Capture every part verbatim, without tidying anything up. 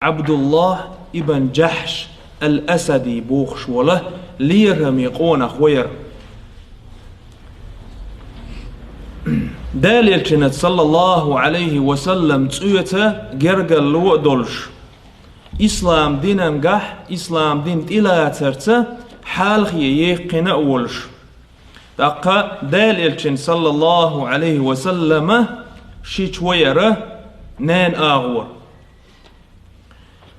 Ӏабдуллахь ибн Джахьш ал-Асади бохуш волу лераме къонах ву яра. Делан Элчанца, саллаллаху Ӏалайхи ва саллам, цӀоьца гергарло а долуш, ислам динангахь, ислам дин тӀелацарца хьалхе яьккхина а волуш. ТӀаккха Делан Элчанна, саллаллаху Ӏалайхи ва саллама, шича ву яра нана агӀор.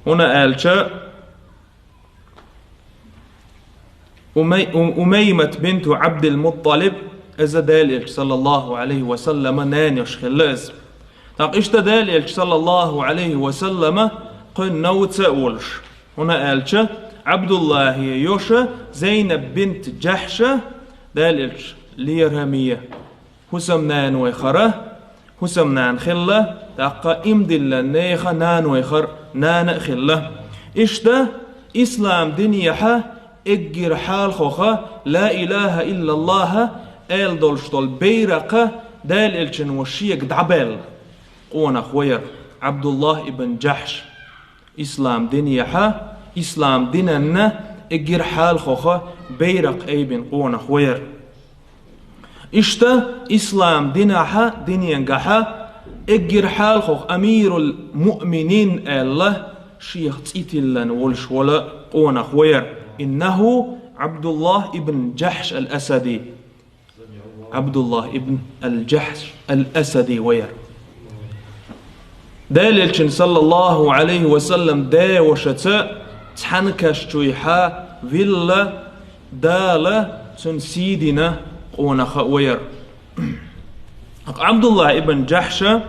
ХӀунда аьлча Умай-, У-, Умаймат бинту Ӏабдил-Мутталиб, иза Делан Элча, саллаллаху Ӏалайхи ва саллама, нанаш хилла иза. ТӀаккха иштта Делан Элча, саллаллаху Ӏалайхи ва саллама, кхуьнан новца а волуш. ХӀунда аьлча Ӏабдуллахьан йоша Зайнаб бинт Джахьша Делан Элча лераме хӀусамнаной хара, хӀусамнана хилла, тӀаккха иман диллина нехан наной хар, нана а хилла. Иштта ислам динехьа эггара хьалхоха ла илаха иллаллахӀа аьлла долуш долу байракха Делан Элчано шега дӀабаьлла къонах ву яра Ӏабдуллахь ибн Джахьш. Ислам динехьа, ислам динанна эггара хьалхоха байракх айбина къонах ву яра. Иштта ислам динехьа, диненгахьа эггара хьалхоха амирул муъминин аьлла, шех цӀе тиллина волуш волу къонах ву яра. Иннаху Ӏабдуллахь ибн Джахьш ал-Асади. Ӏабдуллахь ибн ал-Джахьш ал-Асади ву яра. Делан Элчанна, саллаллаху Ӏалайхи ва саллам, девашаца цхьана каш чуьйхьа вилла Дала цунна сий дина къонах а ву яра. Ӏабдуллахь ибн Джахьша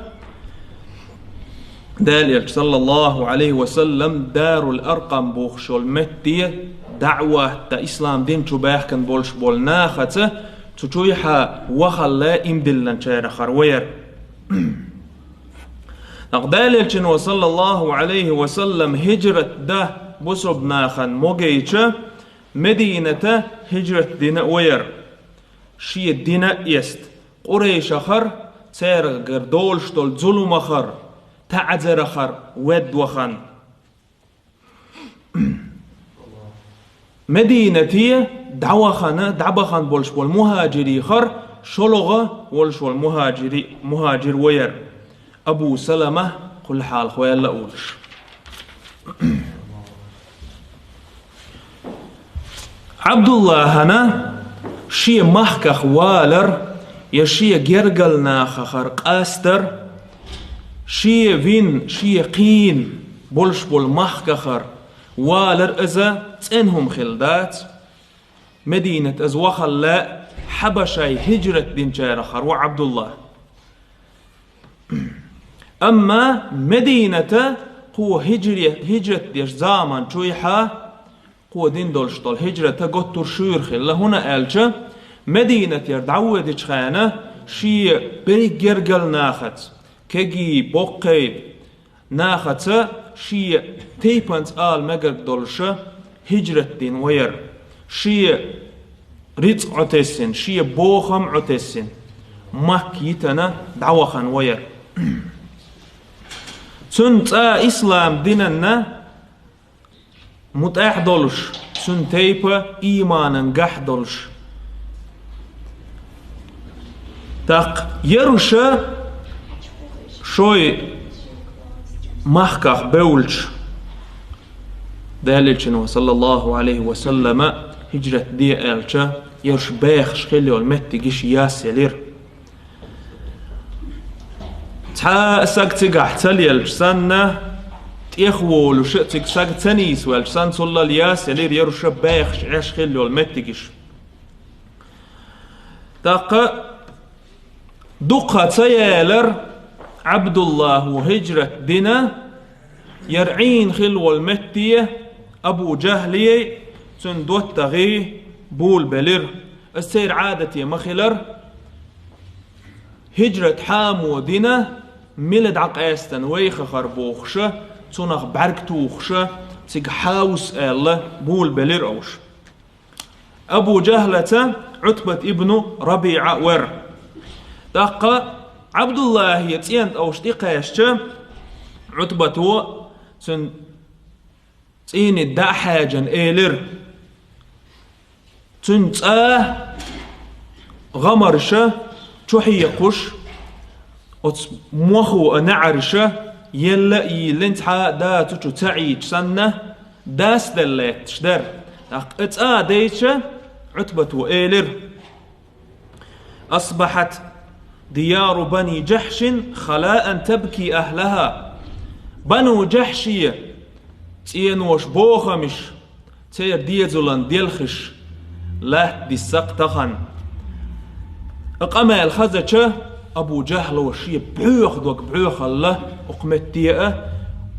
Делан Элча, саллаллаху Ӏалайхи ва саллам, Дарул Аркъам бохуш йолу метте даӀват дан, ислам дин чу баьхкина болуш болу нахаца цу чуьйхьа вахалла иман диллинчарах хар ву яра. ТӀаккха Делан Элчано, саллаллаху Ӏалайхи ва саллам, хӀижрат дан бусурба нахана могийча, Медината хӀижрат дина а ву яра. Шен дин а эцна, къурайшахара, царах гар долуш долу зуламахара, таӀзарахара вед вахана. Мединате дӀавахана, дӀабахана болуш болу мухӀажирий хар, шолгӀа волуш волу мухӀажири-, мухӀажир ву яра. Абу Салама кхул хьалха ваьлла а волуш. Ӏабдуллахьана шен махках валар я шен гергал нахахара къастар, шен вин, шен кхийна болуш болу махкахара валар иза цӀена хӀума хилла дац. Мединат иза вахалла, Хьабашай хӀижрат динчарах хар ву Ӏабдуллахь. Амма Медината кхо хӀижре-, хӀижрат деш заман чуьйхьа, кхо дин долуш долу хӀижрата готтур шуьйра хилла, хӀунда аьлча Мединатера дӀавоьдучу хенахь шен берриг гергал нахаца, кегий, боккхий нахаца шен тайпанца ала мегарг долуша хӀижрат дина ву яра. Шен рицкъ Ӏотессина, шен бохам Ӏотессина, Макка йитина дӀавахана ву яра. Цуьнан цӀа ислам динанна мутӀахь долуш, цуьнан тайпа ийманан гахь долуш. ТӀаккха яруша шой махках бевлча, Делан Элчано, саллаллаху Ӏалайхи ва саллама, хӀижрат де аьлча, яруш бехаш хилла йолу меттигаш ясъелира. Цхьа а саг цигахь ца лелча санна, тӀехволуша а цига саг ца нийсвелча санна, цуллал ясъелира яруша бехаш Ӏеш хилла йолу меттигаш. ТӀаккха дукха ца ялар, Ӏабдуллахьа хӀижрат дина, яра Ӏийна хилла волу метте Абу ДжахӀлий, цуьнан доттагӀий булабелира. Аса церан Ӏадате ма хилара, хӀижрат хьамо дина, мила дӀакъаьстина вайхахара бохуша, цунах бӀаьрг тухуша, цига хьавса аьлла, булабелира уьш. Абу ДжахӀлаца Ӏутбат ибну РабиӀа вара. ТӀаккха Ӏабдуллахьа цӀен тӀе уьш тӀекхаьчча, Ӏутбато цуьнан цӀийне дӀа а хьаьжжина, элира: «Цуьнан цӀа гӀамарша чухьекхуш, оцу мохо а неӀарша елла а йийллина, цхьа а да цу чу ца Ӏийча санна, дас делла лаьтташ дара». ТӀаккха и цӀа а дайча, Ӏутбато элира: «أصبحت ديار بني جحش خلاء تبكي أهلها». Бану Джахьши цӀенош, бохамаш, церан дезалан делхаш латтадисса-кх тахана. И къамел хезача, Абу Джахьло шен бӀоьха дог бӀоьхалла, укх метте а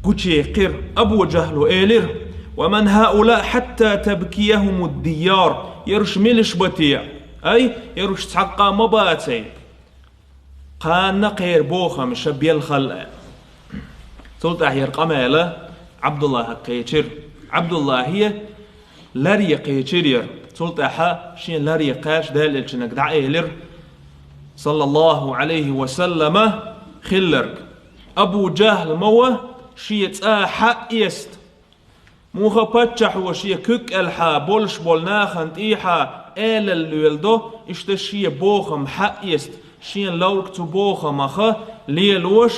гучуяьккхира. Абу Джахьло элира: «ومن هؤلاء حتى تبكيهم الديار؟» Ерш милаш ба те? Ай, ерш цхьаккха ма бацай, кхана кхеран бохамаш белхал а. Цул тӀаьхьа хӀара къамел Ӏабдуллахьага кхечира. Ӏабдуллахье ларе кхечира хӀара. Цул тӀаьхьа шен ларе кхаьчча, Даьла Элчанга дӀаэлира, саллаллаху Ӏалайхи ва саллама, хилларг: «Абу Джахьл ма ву шен цӀа хьаэста. Муха паччахьо шен куьг кӀелхьа болуш болу нахана тӀехьа элал леладо, иштта шен бохам хьаэста, шен ловрг цу бохамах лелош,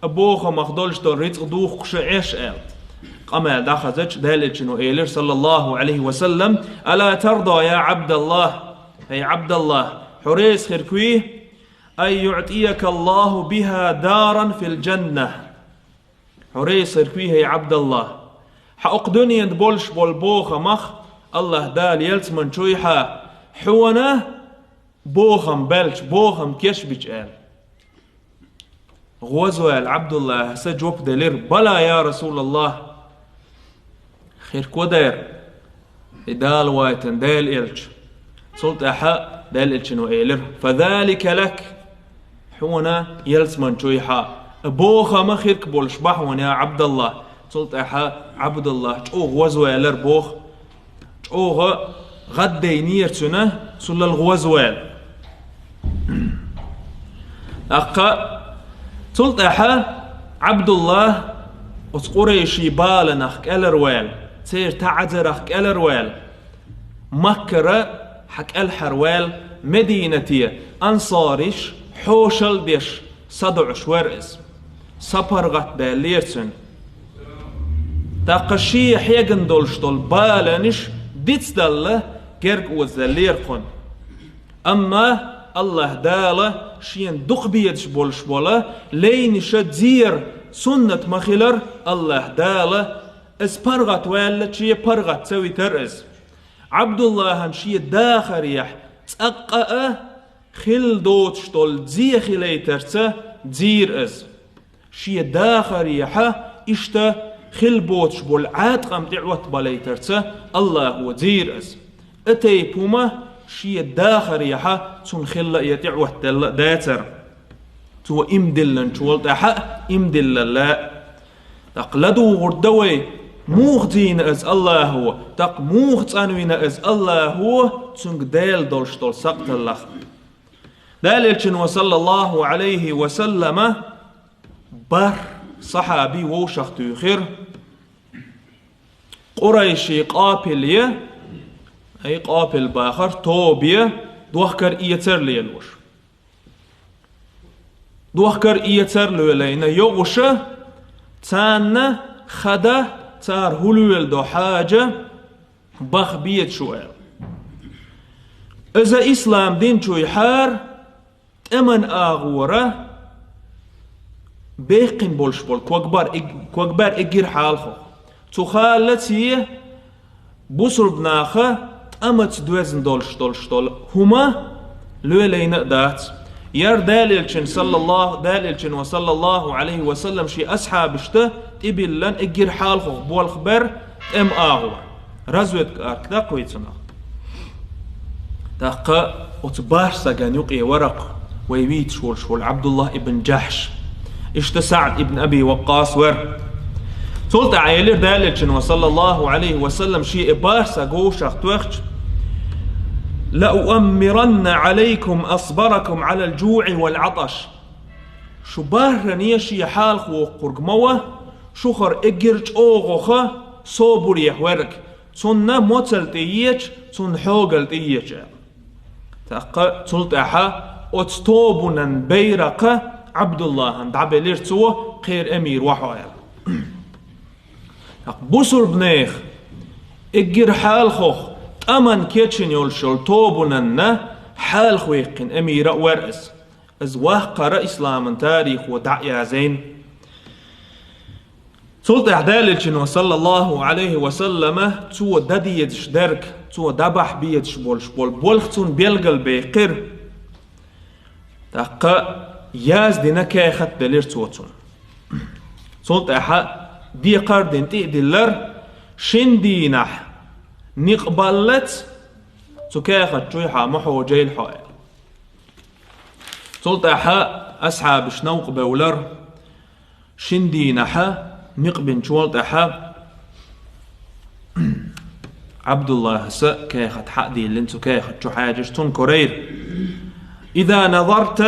а бохамах долуш долу рицкъ духкуш а Ӏеш», — аьлла. Къамел дӀахезача, Даьла Элчано элира, саллаллаху Ӏалайхи ва саллам: «ألا ترضى يا عبد الله, хӀей Ӏабдаллахь, хьо реза хирг вуй, أن يعطيك الله بها دارا في الجنة». Хьо реза хирг вуй, хӀей Ӏабдаллахь, хьан окху дуьненан болуш болу бохамах Аллахь Дала ялсамани чуьйхьа хьуна бохам белча, бохам кечбича аьлла. ГӀозваьлла Ӏабдуллахьа жоп делира: «Бала, я Расулаллахь, хирг ву дера, и Дала вайтина Даьла Элча». Цул тӀаьхьа Даьла Элчано элира: «فذلك لك, хьуна ялсамани чуьйхьа, бохам хирг болуш бу хьуна, я Ӏабдаллахь». Цул тӀаьхьа Ӏабдуллахь чӀогӀа гӀозваьллера боху, чӀогӀа гӀаддайнера цуьнан, цул гӀозваьлла. ТӀаккха цул тӀаьхьа Ӏабдуллахь оцу къурайшийн баланах кӀелхьарваьлла, церан таӀзарах кӀелхьарваьлла, Маккара хьакӀелхьарваьлла, Мединате ансараш хьошалла деш садоӀуш вара иза. Са паргӀат даьллера цуьнан. ТӀаккха шен хьегна долуш долу баланаш дицдалла герга озаделлера кхунна. Амма Аллахь Дала шена дукха безаш болуш болу лайнаша зер суннат ма-хиллара, Аллахь Дала иза паргӀат ваьллаче паргӀат ца витара иза. Ӏабдуллахьан шен дахарехь цӀаккха а хилла доцуш долу зе хилийтарца зийра иза. Шен дахарехьа иштта хилла боцуш болу Ӏаткъам тӀеӀоттабалийтарца Аллахьо зийра иза. И тайпа хӀума шен дахарехьа цунна хилла а, тӀеӀоттаделла а дацара. Цо иман диллинчул тӀаьхьа а, иман диллалла а. ТӀаккха ладугӀур дан вай, муха зийна иза Аллахьо, тӀаккха муха цӀанвина иза Аллахьо цуьнга Делан долуш долу сакъталлах. Даьла Элчано, саллаллаху Ӏалайхи ва саллама, бархӀ сахьаби вовшах туьйхира, къурайши къапиле, ай, къапил бахар, тобе, дохкар-эцар лелош. Дохкар-эцар лелийна йогӀуша, царна хада, цара хӀун леладо хьажа, баха беза шу аьлла. Иза ислам дин чуьйхьара тӀеман агӀора бехкина болуш болу когбар, иг-, когбар эггира хьалха. Цу халаца бусулба наха тӀамца доьзна долуш долуш долу хӀума лелийна а дац. Яра Даьла Элчан саллаллаху, Даьла Элчано саллаллаху Ӏалайхи ва саллам шен асхьабашта тӀебиллина эггира хьалха болх бер тӀеман агӀор. Разведка арт даккхий цунах. ТӀаккха оцу бархӀ саган юкъе вара-кх вай вийцаш волуш волу Ӏабдуллахь ибн Джахьш. Иштта СаӀд ибн Аби Ваккъас вара. Цул тӀаьхьа элира Даьла Элчано, саллаллаху Ӏалайхи ва саллам, шен и бархӀ саг вовшах тоьхча: «لأؤمرن عليكم أصبركم على الجوع والعطش». Шу бархӀане шен хьалха воккхург ма ву, шухара эггара чӀогӀа собаре хьехарг, цунна моцал тӀееча, цунна хьогал тӀееча. ТӀаккха цул тӀаьхьа оцу тобанан байракх Ӏабдуллахьан дӀабелира цо, кхеран эмир ва хьо аьлла. ТӀаккха бусурбанех эггара хьалхох тӀаман кечйина йолуш йолу тобанан хьалхаваьккхина эмира а вара иза. Иза ваккхара исламан тарихо дӀа а язйина. Цул тӀаьхьа Делан Элчано, саллаллаху Ӏалайхи ва саллама, цо дан дезаш дерг, цо дӀабахьа безаш болуш болу болх цунна белгалбаьккхира. ТӀаккха яздина кехат делира цо цунна. Цул тӀаьхьа декхар а дина тӀе а диллира, шина дийнахь никъ баллалц цу кехат чуьхьа ма хьожийла хьо аьлла. Цул тӀаьхьа асхьабаш новкъа бевлира, шина дийнахьа, никъ бинчул тӀаьхьа, Ӏабдуллахьас кехат хьа а дийлина, цу кехат чу хьаьжча, цунна корайра: «إذا نظرت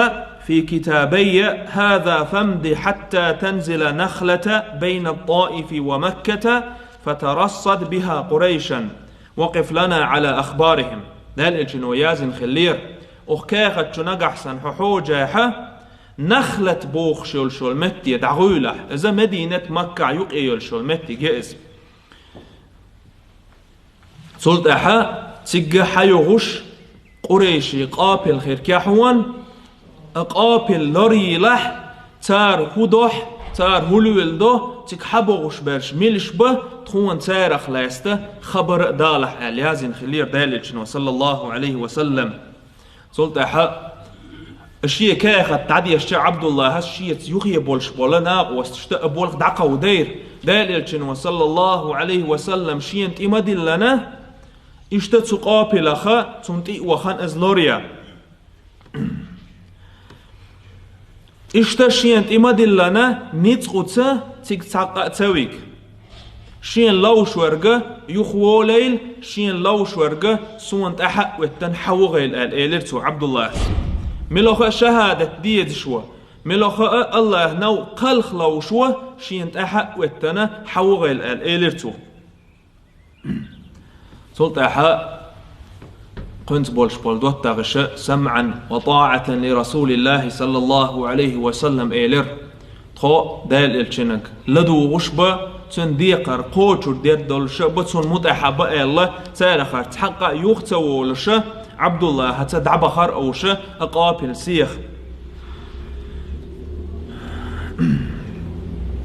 في كتابي هذا فامض حتى تنزل نخلة بين الطائف ومكة فترصد بها قريشا وقف لنا على أخبارهم». Делан Элчано яздина хиллера: «Оха кехат чу нагахь санна хьо хьожахьа, Нахлат бохуш йолуш йолу метте дӀагӀуьйлахь, иза Мединат-Маккахь юкъе йолуш йолу меттиг я иза. Цул тӀаьхьа цигга хьайогӀуш къурайшийн къапил хир кехван, а къапил лорйийлахь, цара хӀу дохь, цара хӀу луьйла до, цига хьабогӀуш берш милаш ба, тхуна царах лаьцна хабар а далахь», — аьлла яздина хиллера Делан Элчано, саллаллаху Ӏалайхи ва саллам. Цул тӀаьхьа шен кехат дӀадешча, Ӏабдуллахьас шеца юххе болуш болу накъосташта а болх дӀакховдийра. Делан Элчано, саллаллаху Ӏалайхи ва саллам, шена тӀе ма диллина, иштта цу къапилах цунна тӀе а вахана иза лоръян. Иштта шена тӀе ма диллина, ницкъаца цига цхьаккха а ца вига. Шена ловш верг юхаволийла, шена ловш верг суна тӀаьхьа а оьттина хьавогӀийла, аьлла элира цо Ӏабдуллахьас. Мила хаа шахӀадат дезаш ву, мила хаа Аллахьан новкъа кхалха ловш ву, шена тӀаьхьа а оьттина хьавогӀийла, аьлла элира цо. Цул тӀаьхьа кхуьнца болуш болу доттагӀаша: «СамӀан ва тӀаӀатан ли Расулиллахи саллаллаху Ӏалайхи ва саллам», — элира. Тхо Делан Элчанга ладугӀуш бан, цуьнан декхар кхочур дерг долуш а бан, цунна мутӀахьа бан аьлла, царах цхьаккха а юха ца волуш, Ӏабдуллахьаца дӀабахара уьш а къапил сиха.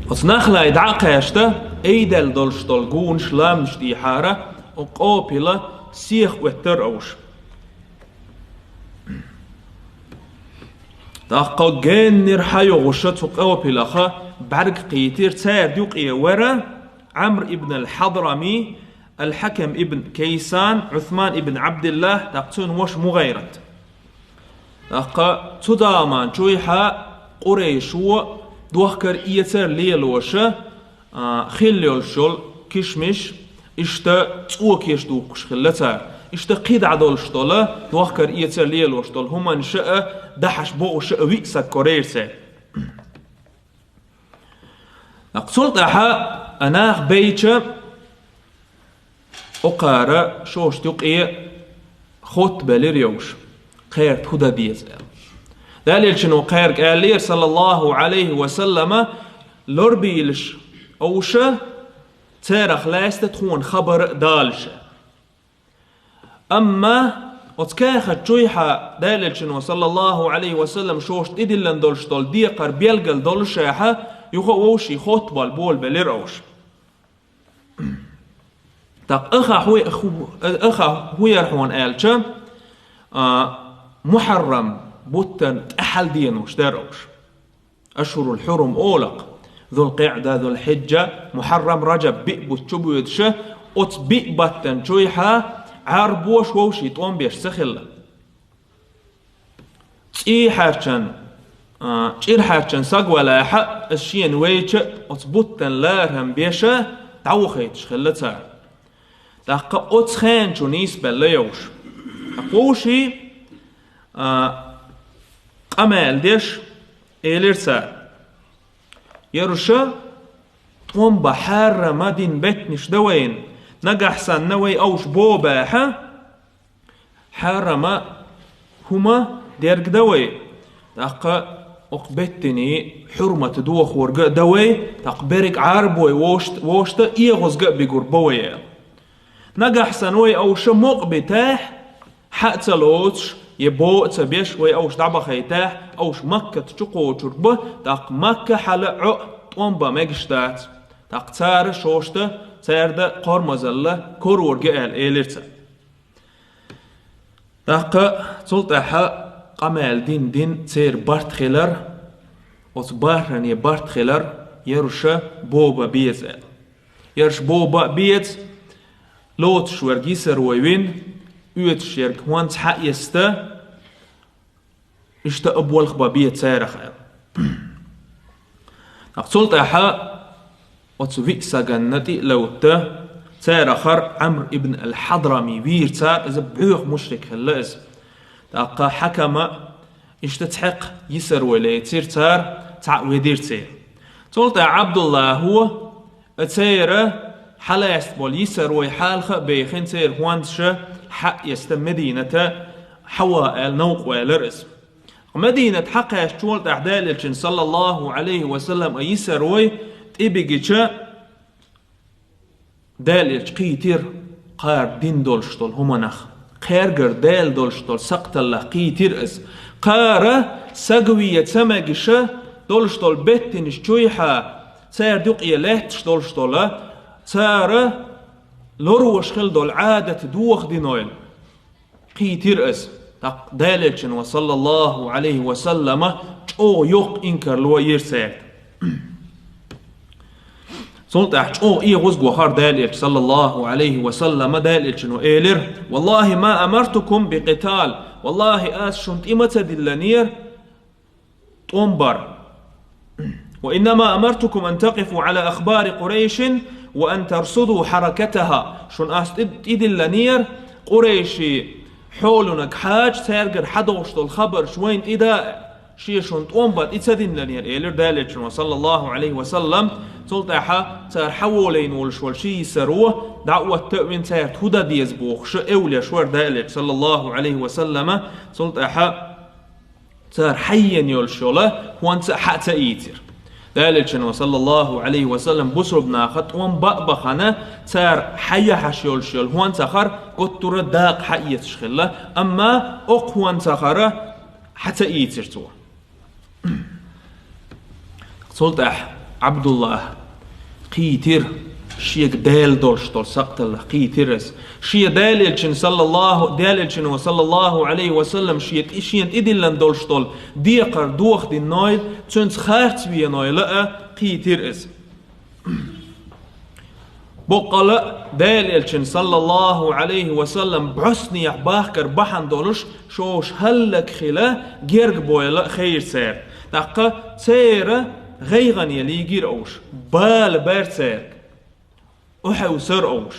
Оцу нахлай дӀа а кхаьчна, айделла долуш долу гонаш, ламанаш дийхьара, оцу къапила сиха оьттура уьш. ТӀаккха геннара хьайогӀуш цу къапилах бӀаьрг кхийтира, цара юкъе вара Ӏамр ибн ал-Хьадрами, ал-Хьакам ибн Кайсан, Ӏусман ибн Ӏабдиллахь, тӀаккха цуьнан ваша МугӀайрат. ТӀаккха цу заман чуьхьа къурайшо дохкар-эцар лелош, а, хилла йолуш йолу кишмиш, иштта цӀокаш духкуш хилла цара. Иштта кхидӀа долуш долу, дохкар-эцар лелош долу хӀуманаш а дахьаш, бохуш а виъ саг корайра цара. ТӀаккха цул тӀаьхьа а нах бейча, окхара шоашта юкъе хоттабелира йовш, кхерта хӀу дан деза аьлла. Делан Элчано кхаьрга аьллера, саллаллаху Ӏалайхи ва саллама, лорбийлаш уьш а, царах лаьцна тхуна хабар а далаш. Амма оцу кехат чуьхьа Делан Элчано, саллаллаху Ӏалайхи ва саллам, шоашта тӀедиллина долуш долу декхар белгал долушехьа, юха а вовшийн хоттабалла болабелира уьш. ТӀаккха аха хӀу-, хӀу-, аха хӀун яра хьуна аьлча, а, Мухьаррам буттан тӀаьхьал денош дара уьш. Ашхурул хьурум олакх. ЗулкъиӀда, Зулхьиджа, Мухьаррам, Раджаб биъ бутт чу боьдуша, оцу биъ баттан чуьхьа Ӏарбоша вовшийн тӀом беш ца хилла. ЦӀий хьаьрчан, а, чӀир хьаьрчан саг валахьа, ас шена вайча оцу буттан ларам беша дӀавохуьйтуш хилла цара. ТӀаккха оцу хенчу нийсбелла йовш. ТӀаккха вовшийн, а, къамел деш, элира цара: «Яруша, тӀом бан хьарама дина беттанаш да вайна. Нагахь санна вай овш бо баьхьа, хьарама хӀума дерг да вай. ТӀаккха окху беттанийн хьурмат дохорг а да вай, тӀаккха берриг Ӏарбой вовшашта, вовшашта эгӀазга а бигур бу вай аьлла. Нагахь санна вай овш мукъа битахь, хьа а ца лоцуш, я бо а ца беш, вай овш дӀабахийтахь, овш Маккат чу кхочург бу, тӀаккха Макка хьала Ӏо а тӀом бан мегаш дац. ТӀаккха цара шоашта, цаьрда кхормазалла корорг а аьлла, элира цара. ТӀаккха цул тӀаьхьа къамел дина дина церан барт хилар, оцу бахаран барт хилар, яруш бо бан беза аьлла. Яруш бо бан беза, лоцуш верг йисарой вина, оьцуш ерг хӀонца хьаэцна, иштта а болх бан беза царах аьлла. ТӀаккха цул тӀаьхьа оцу виъ саганна тӀе а ловтта, царах хӀара Ӏамр ибн ал-Хьадрами вийра цара, иза боьха мушрик хилла иза. ТӀаккха Хьакама иштта цхьаькха йисарой лецира цара, цхьаъ ведира церан. Цул тӀаьхьа Ӏабдуллахьо а церан хьалаьцна болу йисарой хьалха а бехина, церан хӀонца ша хьаэцна Медината хьава аьлла новкъа ваьллера иза. Мединат хьакхаьчначул тӀаьхьа Делан Элчанан, саллаллаху Ӏалайхи ва саллам, а йисарой тӀебигича, Делан Элча кхийтира кхара дина долуш долу хӀуманах, кхаьргара даьлла долуш долу сакхталлах кхийтира иза. Кхара сагаве ца мегаш долуш долу беттанаш чуйхьа, цара юкъе лаьтташ долуш долу, цара лоруш хила долу Ӏадат дохадинойла. Кхийтира иза. ТӀаккха Делан Элчано, саллаллаху Ӏалайхи ва саллама, чӀогӀа йоккха инкарло йира цаьрга. Цул тӀаьхьа чӀогӀа эгӀаза вахара Делан Элча, саллаллаху Ӏалайхи ва саллама, Делан Элчано элира: «Валлахи, ма амартукум би къитал». Валлахи, ас шуна тӀе ма ца диллинера тӀом бар. «Ва иннама амартукум ан такъифу Ӏала ахбари Къурайшин ва ан тарсуду хьаракатаха». Шуна ас тӀе-, тӀедиллинера Къурайши хьоланиг хьаьжча, цаьргара хьадогӀуш долу хабарш вайна тӀеда а, шен шуна тӀом бан тӀе ца диллинера, элира Делан Элчано, саллаллаху Ӏалайхи ва саллам. Цул тӀаьхьа цара хьаволийна волуш волу ши йисаро дӀа а отта а вина, цаьрга хӀун дан деза бохуш а эвлеш вара Делан Элча, саллаллаху Ӏалайхи ва саллама. Цул тӀаьхьа цара хьаена йолуш йолу хӀонца а хьа ца ийцира. Делан Элчано, саллаллаху Ӏалайхи ва саллам, бусурба наха тӀом бан а бахана, цара хьаяхьаш йолуш йолу хӀонцахара гуттара а дакъа хьаэцаш хилла, амма окху хӀонцахара хьа ца ийцира цо. Цул тӀаьхьа Ӏабдуллахь кхийтира, шега даьлла долуш долу сакхталлах кхийтира иза. Шен Делан Элчано, саллаллаху, Делан Элчано, саллаллаху Ӏалайхи ва саллам, шен тӀе-, шена тӀедиллина долуш долу декхар дохадинойла, цуьнца харцвенойла а кхийтира иза. Боккъала а Делан Элчано, саллаллаху Ӏалайхи ва саллам, бӀоснехь бахкар бахьана долуш, шовш хӀаллакьхила герга бойла а хевира цара. ТӀаккха церан гӀайгӀане лийгира овш, бала бара цаьрга, охьевсара овш.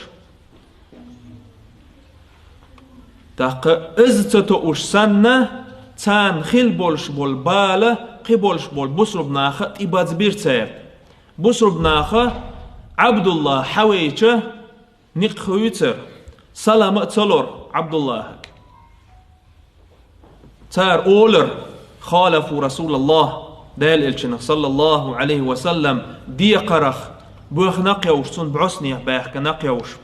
ТӀаккха иза ца тоуш санна, царна хила болуш болу бала, кхин болуш болу бусурба наха а тӀебазбира цаьрга. Бусурба наха Ӏабдуллахь хьавайча, некъ хуьйцура, салам а ца лора Ӏабдуллахьага. Цара олура: «Халафу Расулаллахь», Делан Элчанах, саллаллаху Ӏалайхи ва саллам, декхарах боьхна кхевш, цунна бӀоснехь баьхкина кхевш.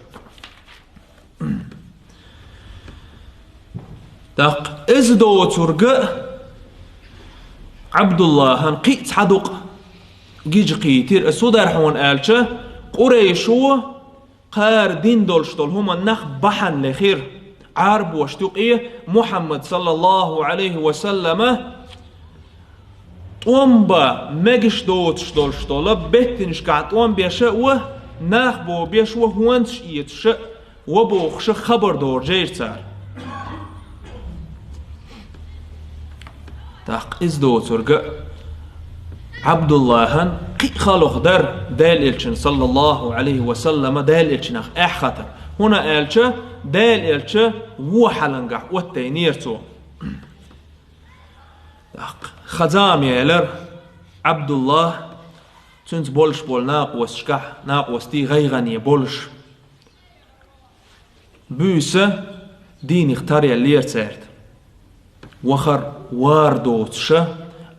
ТӀаккха иза доцург а Ӏабдуллахьан кхин а цхьа дукъ гижа кхийтира. Иза хӀун дара хьуна аьлча, Къурайшо кхара дина долуш долу хӀуманах бахьана лехира Ӏарбошна юкъе Мухьаммад, саллаллаху Ӏалайхи ва саллама, тӀом бан мегаш доцуш долуш долу беттанашкахь тӀом беш а ва, нах бо беш ва, хӀонцаш эцаш а ва бохуш а хабар доржийра цара. ТӀаккха иза доцург а Ӏабдуллахьан кхин а халох дара Делан Элчан, саллаллаху Ӏалайхи ва саллама, Делан Элчанах эхь хатар. ХӀунда аьлча Делан Элча вон хьалангахь оттайнера цо. ТӀаккха хаза ма елара Ӏабдуллахь, Цуьнца болуш болу накъосташкахь, накъостий гӀайгӀане болуш, буьйса дийнах таръеллера цаьрга. Вахара вар доцуша,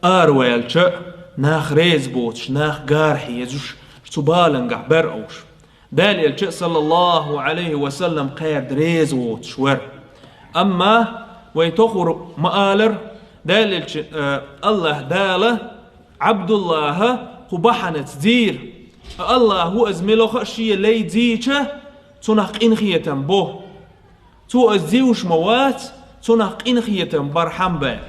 араваьлча а нах реза боцуш, нах гара хьезаш, цу балангахь бара уьш. Дала элча а, саллаллаху Ӏалайхи ва саллам, кхаьрга реза воцуш вара. Амма вай тохара ма-аллара, Дала элча, э, Аллаха Дала Ӏабдуллаха кху бахьанаца зийра. Аллаха ву иза муьлхха а шен лай зийча, цунах къинхетам бу. Цо иза зуьйш ма вац, цунах къинхетам бархьама бен.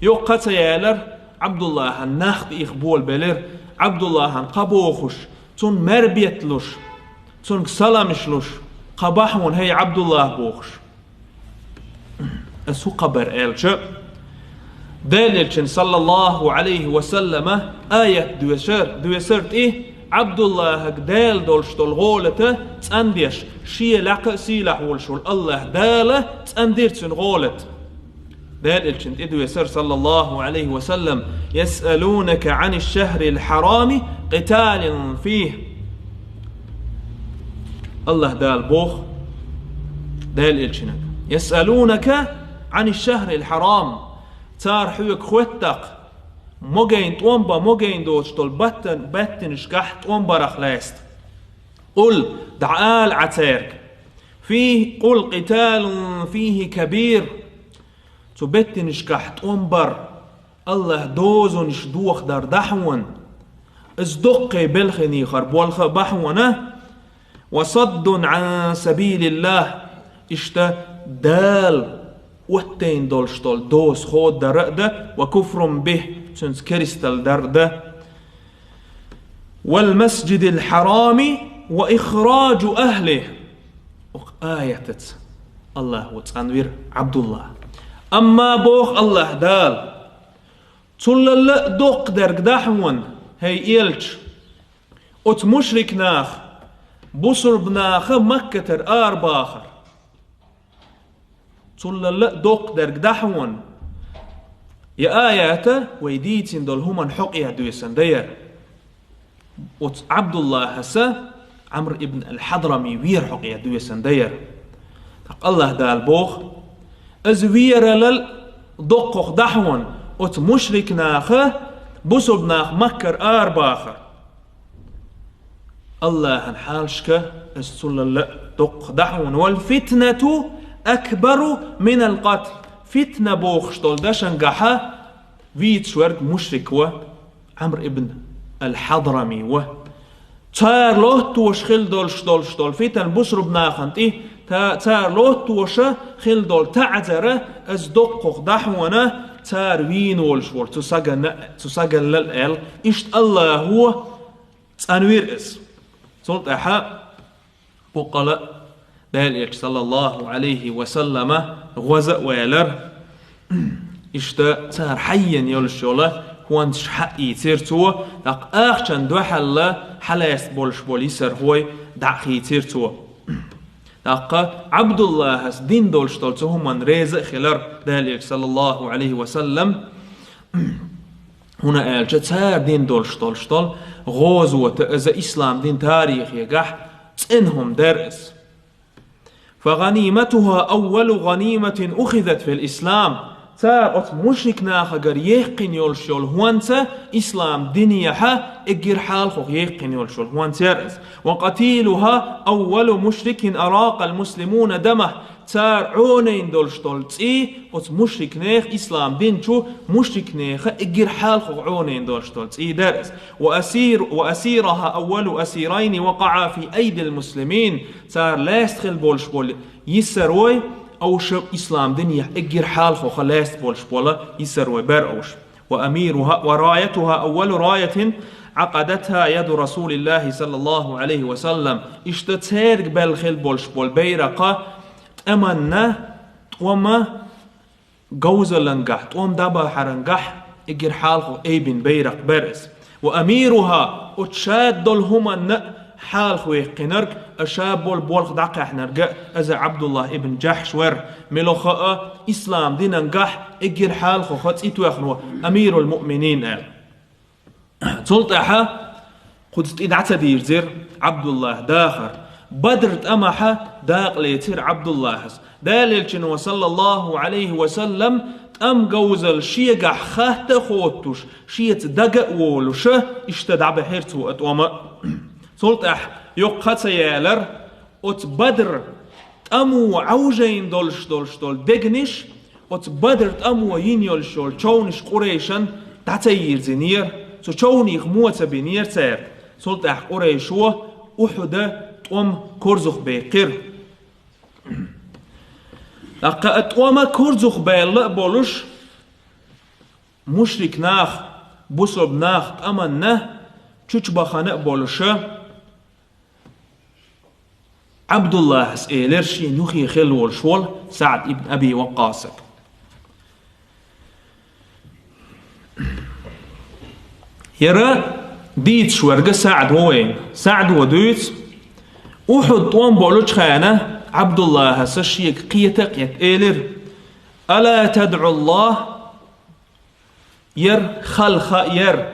Йоккха ца ялара, Ӏабдуллахана нах тӀе иха болабелира, Ӏабдуллахана кхаъ бохуш, цунна маьрбетталуш, цуьнга саламаш луш, кхаъ бахьана, хӀей, Ӏабдуллах, бохуш. Ас хӀу кхаъ бара аьлча, Дала элчана, саллаллаху Ӏалайхи ва саллама, аят доьшура, доьшура тӀе, Ӏабдуллахага Дала долуш долу гӀолата цӀандеш, шен лакха а сийлахь волуш волу Аллаха Дала цӀандира цуьнан гӀолат. Дала элчана тӀе доьшура, саллаллаху Ӏалайхи ва саллам: «Ясъалунака Ӏаниш-шахрил-хьарами къиталин фийхи». Аллаха Дала боху Дала элчанга: «Ясъалунака Ӏаниш-шахрил-хьарам». Цара хьоьга хоьтту-кх, могайна тӀом бан, могайна доцуш долу баттан-, баттанашкахь тӀом барах лаьцна. Къул, дӀаала Ӏа цаьрга: «Фийхи, къул, къиталун фийхи кабир». Цу беттанашкахь тӀом бар, Аллаха дозанаш дохадар дӀа хьуна. Иза доккхий белханехар болх а бан хьуна. «Ва саддун Ӏан сабилиллахь». Иштта Дала оттайна долуш долу доза ходадар а дан, «ва куфрун бихи», цуьнца керстал дар а дан. «Вал масджидил хьарами ва ихраджу ахлихи». Оха аятаца Аллаха цӀанвира Ӏабдуллах. Амма боху Аллаха Дала: «Цуллалла а доккха дерг дӀа хьуна, хӀей элча, оцу мушрик наха, бусурба наха Маккатара арабахар». Цуллалла а доккха дерг дӀа хьуна. Я аята вай дийцина долу хӀуманна хьокъехь доьсна дан яра. Оцу Ӏабдуллахьаса Ӏамр ибн ал-Хьадрами вер хьокъехь доьсна дан яра. ТӀаккха Аллаха Дала боху: «Иза вералал доккхах дӀа хьуна, оцу мушрик наха, бусурба наха Маккара арабахар». Аллахьан хьалашка иза цуллалла а доккха дӀа хьуна. «Вал фитнату акбару минал къатл». Фитна бохуш долу дашангахьа вийцаш верг мушрик ва, Ӏамр ибн ал-Хьадрами ва. Цара лоттош хила долуш долуш долу фитан бусурба нахана тӀе, та-, цара лоттоша хила долу таӀзара, иза доккхах дӀа хьуна, цара вийна волуш волу цу саганна, цу сагаллал аьлла. Иштта Аллахо цӀанвира иза. Цул тӀаьхьа буккъала Дала элча, саллаллаху Ӏалайхи ва саллама, гӀоза а ваьлар. Иштта цара хьайена йолуш йолу хӀонцаш хьаийцира цо, тӀаккха ахчан дуьхьалла хьалаьцна болуш болу йисархой дӀа а хийцира цо. ТӀаккха Ӏабдуллахьас дина долуш долу цу хӀуманна реза а хилар Дала элча, саллаллаху Ӏалайхи ва саллам, хӀунда аьлча цара дина долуш долуш долу гӀозота иза ислам дин тарихегахь цӀена хӀума дара иза. «Фа гъаниматуха аввалу гъаниматин ухизат фил ислам». Цара оцу мушрик нахагара яьккхина йолуш йолу хӀонца ислам динехьа эггара хьалхох яьккхина йолуш йолу хӀонца яра иза. «Ва къатилуха аввалу мушрикин аракъал муслимуна дамах». Цара Ӏонайна долуш долу цӀий, оцу мушрикнех ислам дин чу мушрикнеха эггара хьалхох Ӏонайна долуш долу цӀий дара иза. «Ва асир-, ва асираха аввалу асирайни вакъаӀа фи айдил муслимин». Цара лаьцна хила болуш болу йисарой, уьш ислам динехь эггара хьалхоха лаьцна болуш болу йисарой бара уьш. «Ва амируха, ва раятуха аввалу раятин Ӏакъадатха яду Расулиллахи саллаллаху Ӏалайхи ва саллам». Иштта цаьрга баьлла хила болуш болу байракха тӀеманна, тӀома говзаллангахь, тӀом дӀабахьарангахь эггара хьалха айбина байракх бара иза. «Ва амируха», оцу шада долу хӀуманна а хьалха ваьккхинарг, а ша болу болх дӀакхаьхьнарг а иза Ӏабдуллах ибн Джахьш вара, мелоха а ислам динангахь эггара хьалхоха цӀе тоьхна ву, амирул муъминин аьлла. Цул тӀаьхьа Кхуза тӀе дӀа ца дирзира Ӏабдуллахь дахар. Бадр тӀамехь дакъа лецира Ӏабдуллахьас. Делан Элчано, саллаллаху Ӏалайхи ва саллам, тӀам говзалла шегахь хатта а хоттуш, шеца дага а волуш, иштта дӀабахьира цо а тӀом а. Цул тӀаьхьа йоккха ха ца ялара, оцу Бадр тӀамо Ӏовжийна долуш долуш долу дегнаш, оцу Бадр тӀамо йина йолуш йолу човнаш Къурайшан дӀа ца йирзинера, цу човнех мо ца бинера цара. Цул тӀаьхьа Къурайшо Ухьуда тӀом корзух баьккхира. ТӀаккха а тӀом а корзух баьлла а болуш, мушрик нах, бусурба нах тӀаманна чучубахана а болуша, Ӏабдуллахьас элира шен юххе хилла волуш волу СаӀд ибн Аби Ваккъасага. Яра дийцаш верг СаӀд ву вайна. СаӀдо дуьйцу, Ухьуд тӀом болучу хенахь Ӏабдуллахьас шега кхета а кхетта элира: «Ала тадӀу Аллах?» Яр хала хаа яр,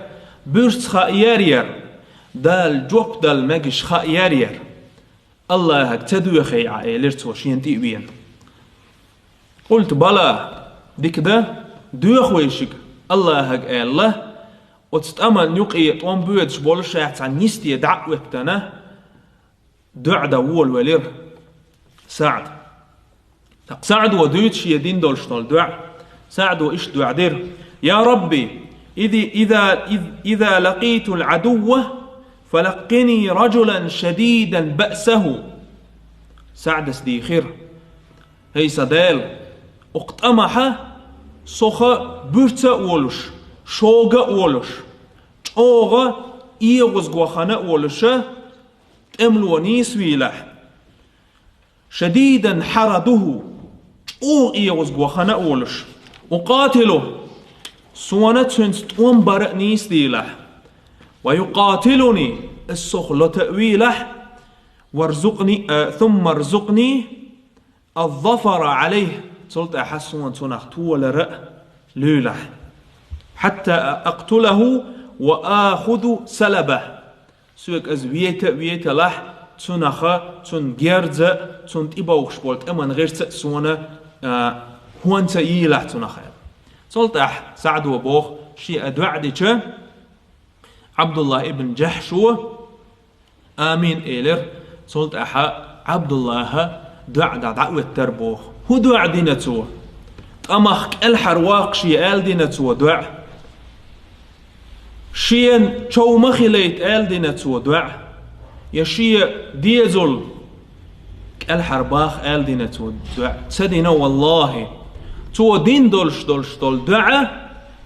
буьрса хаа яр яр, Дала жоп дала мегаш хаа яр яр. Аллахьага ца доьхий Ӏа, элира цо шена тӀе а веана. Къулту бала, дика дан, доьху вай шига Аллахьага аьлла, оцу тӀаман юкъе тӀом боьдуш болуш цхьана йисте дӀа а оьттана, доӀа дан волавелира СаӀд. ТӀаккха СаӀдо дуьйцу шен дина долуш долу доӀа. СаӀдо иштта доӀа дира: «Я Рабби, иди-, иза, из-, иза лакъитул Ӏадувва, фалаккъини раджулан шадидан баъсаху». СаӀдас дийхира: «ХӀей сан Дела, окху тӀамехь соха буьрца а волуш, шога а волуш, чӀогӀа эгӀазгохана а волуша, тӀемало нийсавийлахь. Шадидан хьарадуху, чӀогӀа эгӀазгохана а волуш. Укъатилу, сона цуьнца тӀом бара а нийсадийлахь. Ва юкъатилуни, ас сох лата а вийлахь. Варзукъни, а, сумма рзукъни аз-зафара Ӏалайхи, цул тӀаьхьа сона цунах толар а луьйлахь. Хьатта акътулаху ва ахузу салабах». Соьга иза вета а веталахь, цунаха, цунна герза, цунна тӀебовхаш болу тӀеман гӀирца а сона, а, хӀонца йийлахь цунах аьлла. Цул тӀаьхьа СаӀдо боху, шен а доӀа дича, Ӏабдуллахь ибн Джахьшо «Амин» элира. Цул тӀаьхьа Ӏабдуллахьа доӀа дан дӀаоьттар боху. ХӀун доӀа дина цо? ТӀамах кӀелхьарваккха шен аьлла дина цо доӀа? Шена чов ма хилайта аьлла дина цо доӀа? Я шен дезал кӀелхьарбаха аьлла дина цо доӀа? Ца дина, валлахӀи. Цо дина долуш долуш долу доӀа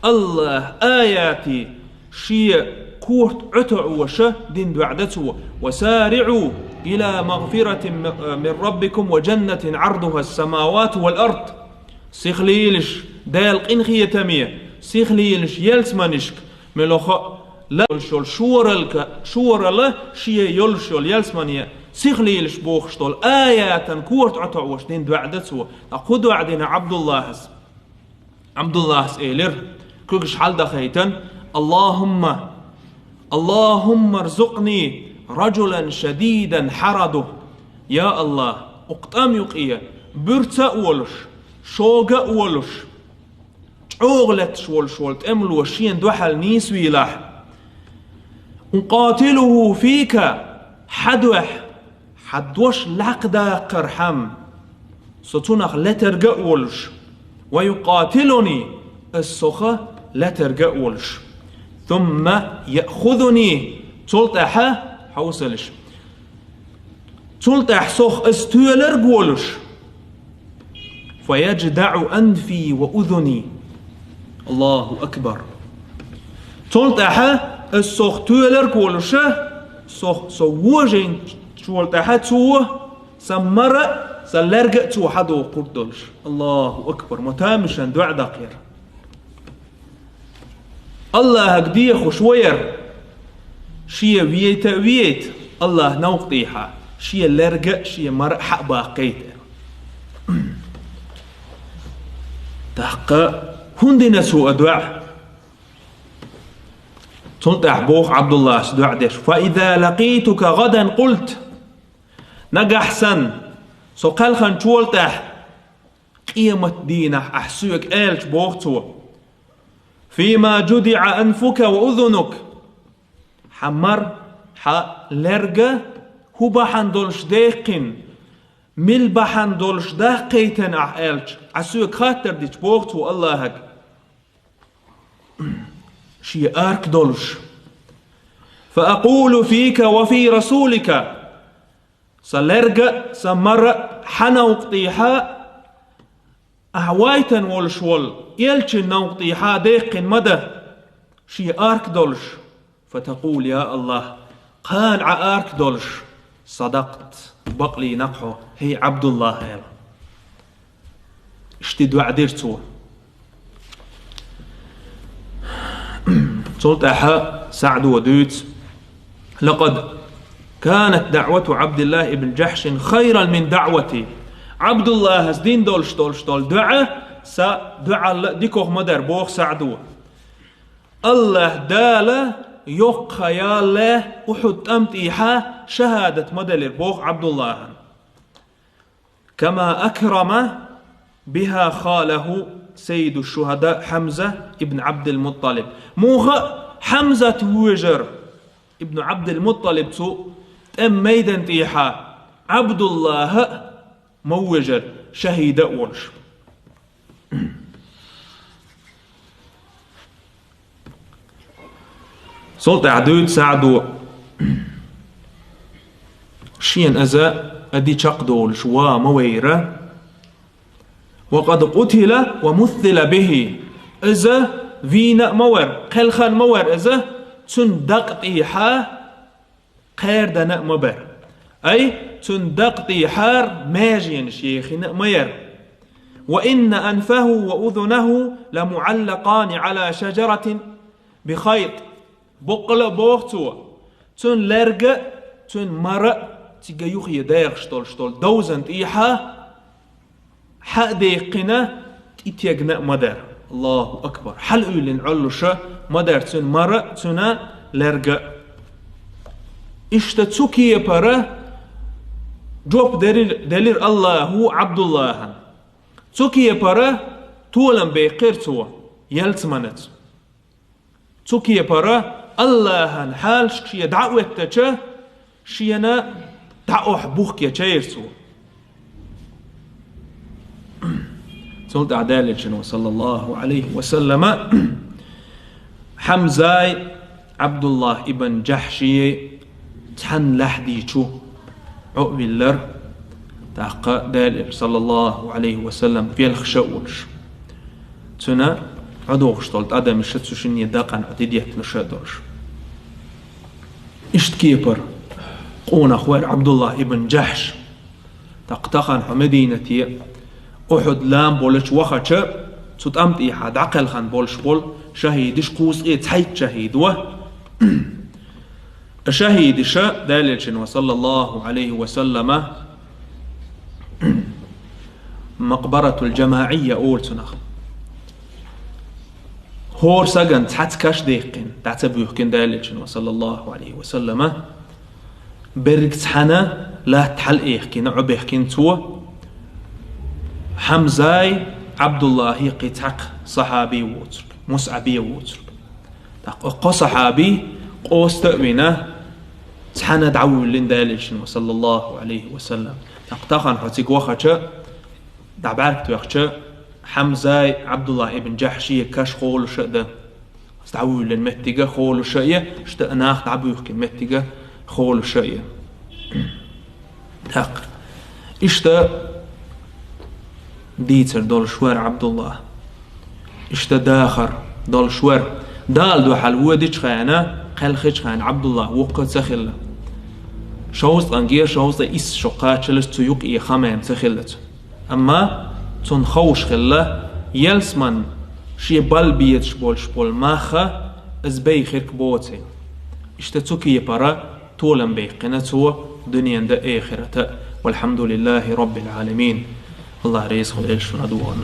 Аллахьа аятий шен корта ӀотоӀоша дина доӀа дан цо: «Ва сариӀу ила магфиратин мин раббикум ва джаннатин Ӏардуха ас-самавату вал ард». Сихлийлаш, Дала къинхетаме, сихлийлаш ялсаманишка, мелхо а лайолуш йолу шоралка, шорала шен йолуш йолу ялсамане, сихлийлаш бохуш долу аятан корта ӀотоӀоша дина доӀа дан цо. ТӀаккха хӀун доӀа дина Ӏабдуллахьас? Ӏабдуллахьас элира, куьгаш хьалдахайтан: «Аллахумма, Аллахумма рзукъни раджулан шадидан хьарадух». Я Аллахь, окху тӀам юкъе буьрца а волуш, шога а волуш, чӀогӀа летташ волуш волу тӀемало шена дуьхьал нийсавийлахь. «Укъатилуху фика», хьан дуьхьа, хьан дош лакхадаккхархьама, со цунах летарга а волуш, «ва юкъатилуни», ас соха летарга а волуш. «Сумма яъхузуни», цул тӀаьхьа, хьовсалаш, цул тӀаьхьа сох ас тоьларг волуш, «фа ядждаӀу анфи ва узуни». Аллаху акбар. Цул тӀаьхьа ас сох тоьларг волуша, сох, со вожийначул тӀаьхьа цо сан мара, сан лерга а цо хьадоккхург долуш. Аллаху акбар. Ма тамашийна доӀа даккхера. Аллахьага дехуш ву яра, шен вейта а вейта, Аллахь новкъа дийхьа, шен лерга а, шен мара а хьа а баккхийта. ТӀаккха хӀунда дина цо а доӀа? Цул тӀаьхьа боху Ӏабдуллас доӀа деш: «فإذا لقيتك غدا قلت». Нагахь санна, со кхелханчул тӀаьхьа, къемат дийнахь ахь соьга аьлча, боху цо: «فيما جذع أنفك وأذنك». Хьан мара, хьан лерга хӀун бахьана долуш даьккхина, мила бахьана долуш даккхийтина ахь аьлча, ахь соьга хаттар дича, боху цо Аллахьага, шен арка долуш: «فأقول فيك وفي رسولك». Сан лерга а, сан мара а хьан новкъа тӀехьа, ахь вайтина волуш волу элчан новкъа тӀехьа даьккхина ма дан, шен арка долуш. «فتقول: يا الله», кхана Ӏа арка долуш: «صدقت», бакълийнакх хьо, хӀей Ӏабдуллах, аьлла. Иштта доӀа дира цо. Цул тӀаьхьа СаӀдо дуьйцу: «لقد كانت دعوة عبد الله بن جحش خيرا من دعوتي». Ӏабдуллахьас дина долуш долуш долу доӀа сан доӀалла а дикох ма дара, боху СаӀдо. Аллахь Дала йоккха ялале Ухьуд тӀам тӀехьа шахӀадат ма делира, боху Ӏабдуллахьан. «كما أكرم بها خاله سيد الشهداء حمزة بن عبد المطلب». Муха а Хьамзат вожар, ибн Ӏабдул-МуттӀалиб, цу тӀеман майдан тӀехьа Ӏабдуллахьа а ма вожар, шахӀида а волуш. Цул тӀаьхьа дуьйцу СаӀдо: шена иза а ди чекхдолуш ван ма вайра. «وقد قتل ومثل به». Иза вийна а ма вара, кхелхина а ма вара иза, цуьнан дакъа тӀехьа кхаьрдина а ма бара. Ай, цуьнан дакъа тӀехьара маьженаш ехийна а ма яра. «وإن أنفه وأذنه لمعلقان على شجرة بخيط». Боккъала а боху цо, цуьнан лерга а, цуьнан мара а цига юххе дехаш долуш долу довзан тӀехьа хьа а даьккхина, тӀетегна а ма дара. Аллаху акбар! Хьалауьйлина Ӏоллуш а ма дара цуьнан мара а, цуьнан лерга а. Иштта цу кепара жоп делира, делира Аллаху Ӏабдуллахьан. Цу кепара толам баьккхира цо ялсаманаца. Цу кепара Аллахьан хьалашка шен дӀа а оьттича, шена дӀа охьа бухкечайра цо. Цул тӀаьхьа Делан Элчано, саллаллаху Ӏалайхи ва саллама, Хьамзай Ӏабдуллах ибн Джахьши цхьана лаьхьдий чу Ӏо а виллар, тӀаккха Делан Элча, саллаллаху Ӏалайхи ва саллам, велха ша а волуш. Цуьнан Ӏодохуш долу тӀадамаш а цу шинне дакъана Ӏо тӀедетталуш а долуш. Иштта кепара къонах вара Ӏабдуллах ибн Джахьш. ТӀаккха тахана хьо Мединате Ухьуд лам болчу вахча, цу тӀам тӀехьа дӀакхелхина болуш болу шахӀидаш кхузткъе цхьайтта шахӀид ву. ШахӀидаш а Делан Элчано, саллаллаху Ӏалайхи ва саллама, макъбаратул-джамаӀийя олу цунах. ХӀора сагана цхьацца каш даьккхина, дӀа ца буьхкина Делан Элчано, саллаллаху Ӏалайхи ва саллама, берриг цхьаьна латта хьалаэхкина, Ӏобехкина цо, Хьамзай, Ӏабдуллахи кхин цхьа сахьаби воцург, МусӀаби воцург. ТӀаккха кхо сахьаби къоста а вина, цхьаьна дӀавуьйлина Делан Элчано, саллаллаху Ӏалайхи ва саллам. ТӀаккха тахана хьо цига вахча, дӀабӀаьргтоьхча, Хьамзай Ӏабдуллах ибн Джахьши каш холуш а дан. Аса дӀавуьйлина меттиг а холуш а я, иштта нах дӀабуьхкина меттиг а холуш а я. ТӀаккха иштта дийцар долуш вара Ӏабдуллах. Иштта дахар долуш вара. Дала дуьхьал водичу хенахь, кхелхичу хенахь Ӏабдуллах воккха а ца хилла. Шовзткъанге шовзткъе исс шо кхаччалц цу юкъе хам-м ца хилла цуьнан. Амма цунна ховш хилла, ялсамане шен балла безаш болуш болу мах а иза байхирг боций. Иштта цу кепара толам баьккхина цо дуьненан а, эхартан а. Валхьамдулиллахи Роббил Ӏаламин. Аллах реза хуьлда шуна дуьхьал.